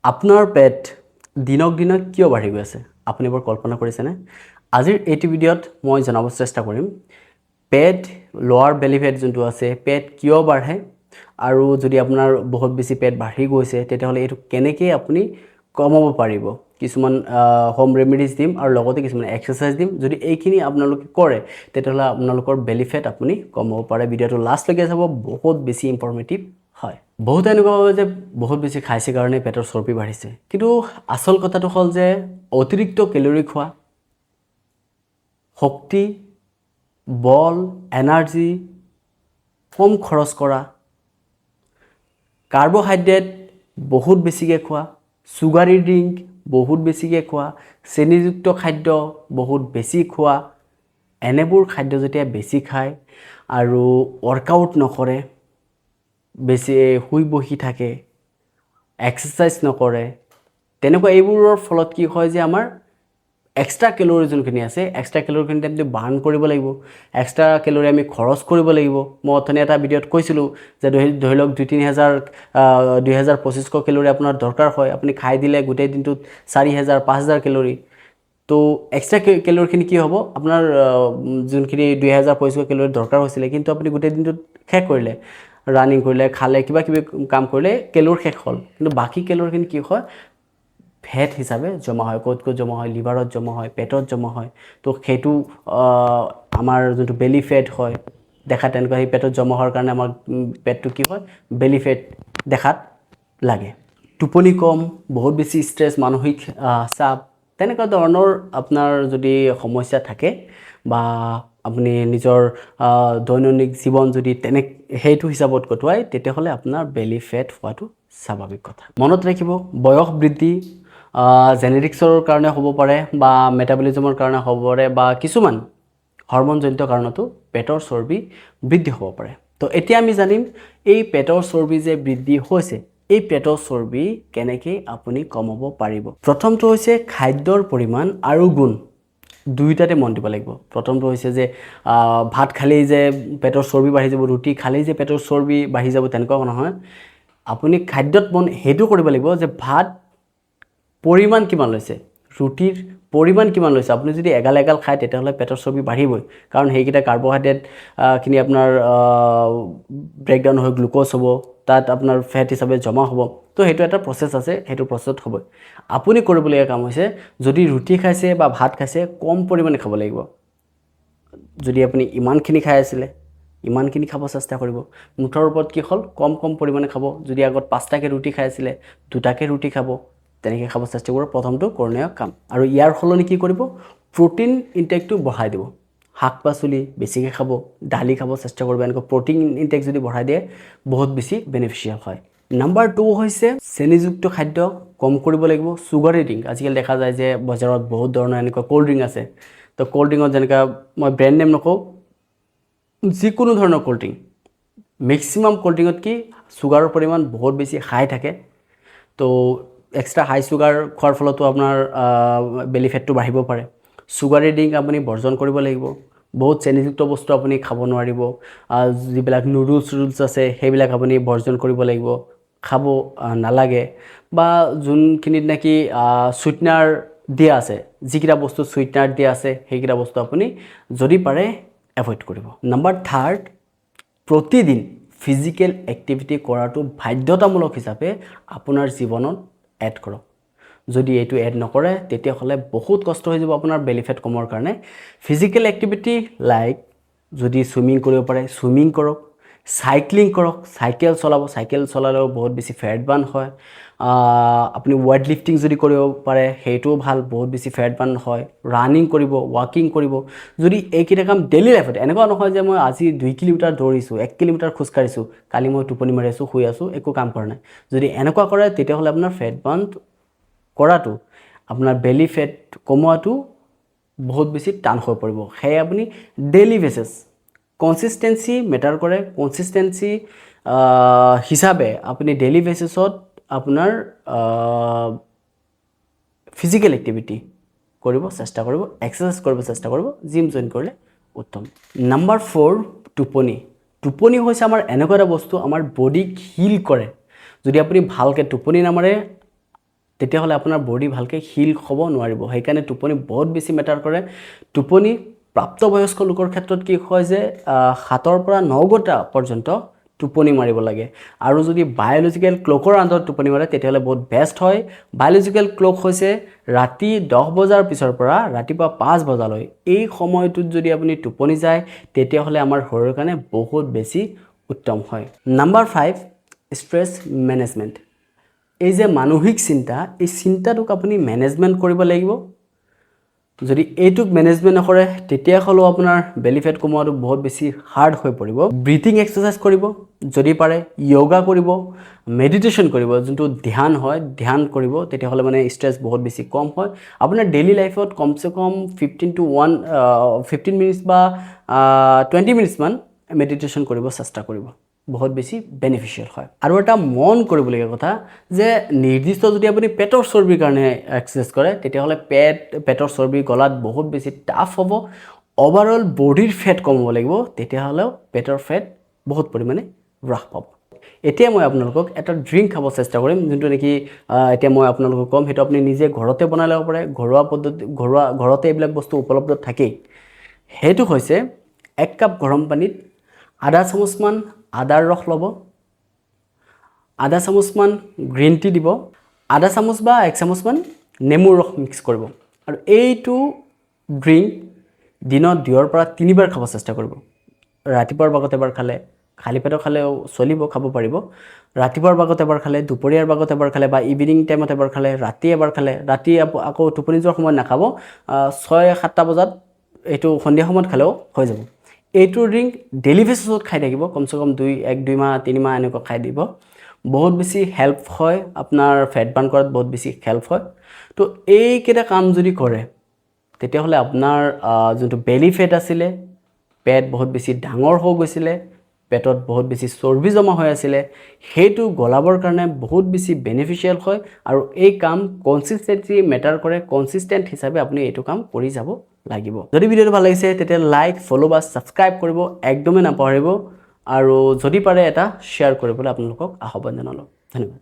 আপোনাৰ পেট দিনক দিনে কিয় বাঢ়ি গৈ আছে, আপুনি এবাৰ কল্পনা কৰিছেনে? আজিৰ এইটো ভিডিঅ'ত মই জনাব চেষ্টা কৰিম পেট লোৱাৰ বেলি ফেট যোনটো আছে, পেট কিয় বাঢ়ে আৰু যদি আপোনাৰ বহুত বেছি পেট বাঢ়ি গৈছে, তেতিয়াহ'লে এইটো কেনেকৈ আপুনি কমাব পাৰিব। কিছুমান হোম ৰেমেডিজ দিম আৰু লগতে কিছুমান এক্সাৰচাইজ দিম। যদি এইখিনি আপোনালোকে কৰে, তেতিয়াহ'লে আপোনালোকৰ বেলি ফেট আপুনি কমাব পাৰে। ভিডিঅ'টো লাষ্টলৈকে চাব, বহুত বেছি ইনফৰ্মেটিভ হয়। বহুতে এনেকুৱা ভাবে যে বহুত বেছি খাইছে কাৰণে পেটৰ চৰ্বি বাঢ়িছে, কিন্তু আচল কথাটো হ'ল যে অতিৰিক্ত কেলৰি খোৱা, শক্তি, বল, এনাৰ্জি কম খৰচ কৰা, কাৰ্বহাইড্ৰেট বহুত বেছিকৈ খোৱা, চুগাৰী ড্ৰিংক বহুত বেছিকৈ খোৱা, চেনিযুক্ত খাদ্য বহুত বেছি খোৱা, এনেবোৰ খাদ্য যেতিয়া বেছি খায় আৰু ৱৰ্কআউট নকৰে, বেছি শুই বহি থাকে, এক্সাৰচাইজ নকৰে, তেনেকুৱা এইবোৰৰ ফলত কি হয় যে আমাৰ এক্সট্ৰা কেলৰি যোনখিনি আছে, এক্সট্ৰা কেলৰিখিনি আমি বাৰ্ণ কৰিব লাগিব, এক্সট্ৰা কেলৰি আমি খৰচ কৰিব লাগিব। মই অথনি এটা ভিডিঅ'ত কৈছিলোঁ যে ধৰি ধৰি লওক 2-3 হাজাৰ, 2000-2500 কেলৰি আপোনাৰ দৰকাৰ হয়। আপুনি খাই দিলে গোটেই দিনটোত 4000, 5000 কেলৰি। তো এক্সট্ৰা কেলৰিখিনি কি হ'ব? আপোনাৰ যোনখিনি 2000-2500 কেলৰি দৰকাৰ হৈছিলে, কিন্তু আপুনি গোটেই দিনটোত শেষ কৰিলে, ৰানিং কৰিলে, খালে, কিবা কিবি কাম কৰিলে, কেলৰি শেষ হ'ল। কিন্তু বাকী কেলৰিখিনি কি হয়? ফেট হিচাপে জমা হয়। ক'ত ক'ত জমা হয়? লিভাৰত জমা হয়, পেটত জমা হয়। তো সেইটো আমাৰ যোনটো বেলি ফেট হয় দেখাত তেনেকুৱা, সেই পেটত জমা হোৱাৰ কাৰণে আমাৰ পেটটো কি হয়, বেলি ফেট দেখাত লাগে। টোপনি কম, বহুত বেছি ষ্ট্ৰেছ, মানসিক চাপ, তেনেকুৱা ধৰণৰ আপোনাৰ যদি সমস্যা থাকে বা আপুনি নিজৰ দৈনন্দিন জীৱন যদি সেইটো হিচাপত কটোৱায়, তেতিয়াহ'লে আপোনাৰ বেলি ফেট হোৱাটো স্বাভাৱিক কথা। মনত ৰাখিব, বয়স বৃদ্ধি, জেনেটিক্সৰ কাৰণে হ'ব পাৰে বা মেটাবলিজমৰ কাৰণে হ'ব পাৰে বা কিছুমান হৰমনজনিত কাৰণতো পেটৰ চৰ্বি বৃদ্ধি হ'ব পাৰে। তো এতিয়া আমি জানিম এই পেটৰ চৰ্বি যে বৃদ্ধি হৈছে, এই পেটৰ চৰ্বি কেনেকৈ আপুনি কমাব পাৰিব। প্ৰথমটো হৈছে খাদ্যৰ পৰিমাণ আৰু গুণ, দুয়োটাতে মন দিব লাগিব। প্ৰথমটো হৈছে যে ভাত খালেই যে পেটৰ চৰ্বি বাঢ়ি যাব, ৰুটি খালেই যে পেটৰ চৰ্বি বাঢ়ি যাব, তেনেকুৱা নহয়। আপুনি খাদ্যত মন সেইটো কৰিব লাগিব যে ভাত পৰিমাণ কিমান লৈছে, ৰুটিৰ পৰিমাণ কিমান লৈছে। আপুনি যদি এগাল এগাল খায়, তেতিয়াহ'লে পেটৰ চৰ্বি বাঢ়িবই, কাৰণ সেইকেইটা কাৰ্বহাইড্ৰেটখিনি আপোনাৰ ব্ৰেকডাউন হৈ গ্লুক'জ হ'ব, তাত আপোনাৰ ফেট হিচাপে জমা হ'ব। তো সেইটো এটা প্ৰচেছ আছে, সেইটো প্ৰচেছত হ'বই। আপুনি কৰিবলগীয়া কাম হৈছে যদি ৰুটি খাইছে বা ভাত খাইছে, কম পৰিমাণে খাব লাগিব। যদি আপুনি ইমানখিনি খাই আছিলে, ইমানখিনি খাব চেষ্টা কৰিব। মুঠৰ ওপৰত কি হ'ল, কম কম পৰিমাণে খাব। যদি আগত পাঁচটাকৈ ৰুটি খাই আছিলে, দুটাকৈ ৰুটি খাব, তেনেকৈ খাব চেষ্টা কৰিব। প্ৰথমটো কৰণীয় কাম। আৰু ইয়াৰ সলনি কি কৰিব? প্ৰ'টিন ইনটেকটো বঢ়াই দিব। শাক পাচলি বেছিকৈ খাব, দালি খাব চেষ্টা কৰিব। এনেকুৱা প্ৰ'টিন ইনটেক যদি বঢ়াই দিয়ে, বহুত বেছি বেনিফিচিয়েল হয়। নাম্বাৰ 2 হৈছে চেনিযুক্ত খাদ্য কম কৰিব লাগিব, চুগাৰী ড্ৰিংক। আজিকালি দেখা যায় যে বজাৰত বহুত ধৰণৰ এনেকুৱা ক'ল্ড ড্ৰিংক আছে। তো ক'ল্ড ড্ৰিংকত যেনেকুৱা, মই ব্ৰেণ্ড নেম নকওঁ, যিকোনো ধৰণৰ ক'ল্ড ড্ৰিংক, মেক্সিমাম ক'ল্ড ড্ৰিংকত কি চুগাৰৰ পৰিমাণ বহুত বেছি হাই থাকে। তো এক্সট্ৰা হাই চুগাৰ খোৱাৰ ফলতো আপোনাৰ বেলি ফেটটো বাঢ়িব পাৰে। চুগাৰী ড্ৰিংক আপুনি বৰ্জন কৰিব লাগিব। বহুত চেনিযুক্ত বস্তু আপুনি খাব নোৱাৰিব। যিবিলাক নুডলছ চুডলছ আছে, সেইবিলাক আপুনি বৰ্জন কৰিব লাগিব, খাব নালাগে। বা যোনখিনিত নেকি চুইটনাৰ দিয়া আছে, যিকেইটা বস্তু চুইটনাৰ দিয়া আছে, সেইকেইটা বস্তু আপুনি যদি পাৰে এভইড কৰিব। নাম্বাৰ থাৰ্ড, প্ৰতিদিন ফিজিকেল এক্টিভিটি কৰাটো বাধ্যতামূলক হিচাপে আপোনাৰ জীৱনত এড কৰক। যদি এইটো এড নকৰে, তেতিয়াহ'লে বহুত কষ্ট হৈ যাব আপোনাৰ বেলি ফেট কমৰ কাৰণে। ফিজিকেল এক্টিভিটি লাইক যদি চুইমিং কৰিব পাৰে, চুইমিং কৰক, চাইক্লিং কৰক, চাইকেল চলাব। চাইকেল চলালেও বহুত বেছি ফেট বাৰ্ণ হয়। আপুনি ৱেইট লিফটিং যদি কৰিব পাৰে, সেইটোও ভাল, বহুত বেছি ফেট বাৰ্ণ হয়। ৰানিং কৰিব, ৱাকিং কৰিব। যদি এইকেইটা কাম ডেইলি লাইফত, এনেকুৱা নহয় যে মই আজি 2 কিলোমিটাৰ দৌৰিছোঁ, 1 কিলোমিটাৰ খোজকাঢ়িছোঁ, কালি মই টোপনি মাৰি আছোঁ, শুই আছোঁ, একো কাম কৰা নাই। যদি এনেকুৱা কৰে, তেতিয়াহ'লে আপোনাৰ ফেট বাৰ্ণ কৰাটো, আপোনাৰ বেলি ফেট কমোৱাটো বহুত বেছি টান হৈ পৰিব। সেয়ে আপুনি ডেইলি বেচিছ কনচিষ্টেঞ্চি মেটাৰ কৰে। কনচিষ্টেঞ্চি হিচাপে আপুনি ডেইলি বেচিছত আপোনাৰ ফিজিকেল এক্টিভিটি কৰিব চেষ্টা কৰিব, এক্সাৰচাইজ কৰিব চেষ্টা কৰিব, জিম জইন কৰিলে উত্তম। নাম্বাৰ 4, টোপনি। টোপনি হৈছে আমাৰ এনেকুৱা এটা বস্তু, আমাৰ বডিক হিল কৰে। যদি আপুনি ভালকৈ টোপনি নামাৰে তেতিয়াহ'লে আপোনাৰ বডি ভালকৈ হিল হ'ব নোৱাৰিব। সেইকাৰণে টোপনি বহুত বেছি মেটাৰ কৰে। টোপনি প্ৰাপ্তবয়স্ক লোকৰ ক্ষেত্ৰত কি হয় যে 7ৰ পৰা 9 ঘণ্টা পৰ্যন্ত টোপনি মাৰিব লাগে আৰু যদি বায়'লজিকেল ক্লকৰ আণ্ডাৰত টোপনি মাৰে, তেতিয়াহ'লে বহুত বেষ্ট হয়। বায়'লজিকেল ক্লক হৈছে ৰাতি 10 বজাৰ পিছৰ পৰা ৰাতিপুৱা 5 বজালৈ। এই সময়টোত যদি আপুনি টোপনি যায়, তেতিয়াহ'লে আমাৰ শৰীৰৰ কাৰণে বহুত বেছি উত্তম হয়। Number 5, stress management. এই যে মানসিক চিন্তা, এই চিন্তাটোক আপুনি মেনেজমেণ্ট কৰিব লাগিব। যদি এইটোক মেনেজমেণ্ট নকৰে, তেতিয়াহ'লেও আপোনাৰ বেলি ফেট কমোৱাটো বহুত বেছি হাৰ্ড হৈ পৰিব। ব্ৰিথিং এক্সাৰচাইজ কৰিব যদি পাৰে, য়োগা কৰিব, মেডিটেশ্যন কৰিব, যোনটো ধ্যান হয়, ধ্যান কৰিব। তেতিয়াহ'লে মানে ষ্ট্ৰেছ বহুত বেছি কম হয়। আপোনাৰ ডেইলি লাইফত কমচে কম 15 minutes বা 20 মিনিটছমান মেডিটেশ্যন কৰিব চেষ্টা কৰিব, বহুত বেছি বেনিফিচিয়েল হয়। আৰু এটা মন কৰিবলগীয়া কথা যে নিৰ্দিষ্ট যদি আপুনি পেটৰ চৰ্বিৰ কাৰণে এক্সাৰচাইজ কৰে, তেতিয়াহ'লে পেটৰ চৰ্বি গলাত বহুত বেছি টাফ হ'ব। অভাৰঅল বডিৰ ফেট কমাব লাগিব, তেতিয়াহ'লেও পেটৰ ফেট বহুত পৰিমাণে হ্ৰাস পাব। এতিয়া মই আপোনালোকক এটা ড্ৰিংক খাব চেষ্টা কৰিম, যোনটো নেকি এতিয়া মই আপোনালোকক ক'ম, সেইটো আপুনি নিজে ঘৰতে বনাই ল'ব পাৰে। ঘৰুৱা পদ্ধতি, ঘৰতে এইবিলাক বস্তু উপলব্ধ থাকেই। সেইটো হৈছে এক কাপ গৰম পানীত আধা চামুচমান আদাৰ ৰস ল'ব, আধা চামুচমান গ্ৰীণ টি দিব, আধা চামুচ বা এক চামুচমান নেমুৰ ৰস মিক্স কৰিব আৰু এইটো ড্ৰিংক দিনত দুইৰ পৰা তিনিবাৰ খাব চেষ্টা কৰিব। ৰাতিপুৱাৰ ভাগত এবাৰ খালে, খালী পেটত খালেও চলিব, খাব পাৰিব। ৰাতিপুৱাৰ ভাগত এবাৰ খালে, দুপৰীয়াৰ ভাগত এবাৰ খালে বা ইভিনিং টাইমত এবাৰ খালে, ৰাতি এবাৰ খালে, ৰাতি আকৌ টোপনি যোৱাৰ সময়ত নাখাব, 6-7টা বজাত এইটো সন্ধিয়া সময়ত খালেও হৈ যাব। এইটো ড্ৰিংক ডেইলি বেচিছত খাই থাকিব, কমচে কম 1-2 মাহ, 3 মাহ এনেকুৱা খাই দিব। বহুত বেছি হেল্প হয়, আপোনাৰ ফেট বাৰ্ণ কৰাত বহুত বেছি হেল্প হয়। তো এইকেইটা কাম যদি কৰে, তেতিয়াহ'লে আপোনাৰ যোনটো বেলি ফেট আছিলে, পেট বহুত বেছি ডাঙৰ হৈ গৈছিলে, পেটত বহুত বেছি চৰ্বি জমা হৈ আছিলে, সেইটো গলাবৰ কাৰণে বহুত বেছি বেনিফিচিয়েল হয়। আৰু এই কাম কনচিষ্টেঞ্চি মেটাৰ কৰে। কনচিষ্টেণ্ট হিচাপে আপুনি এইটো কাম কৰি যাব লাগিব। যদি ভিডিঅ'টো ভাল লাগিছে, তেতিয়া লাইক, ফ'ল' বা ছাবস্ক্ৰাইব কৰিব একদমেই নাপাহৰিব আৰু যদি পাৰে এটা শ্বেয়াৰ কৰিবলৈ আপোনালোকক আহ্বান জনালোঁ। ধন্যবাদ।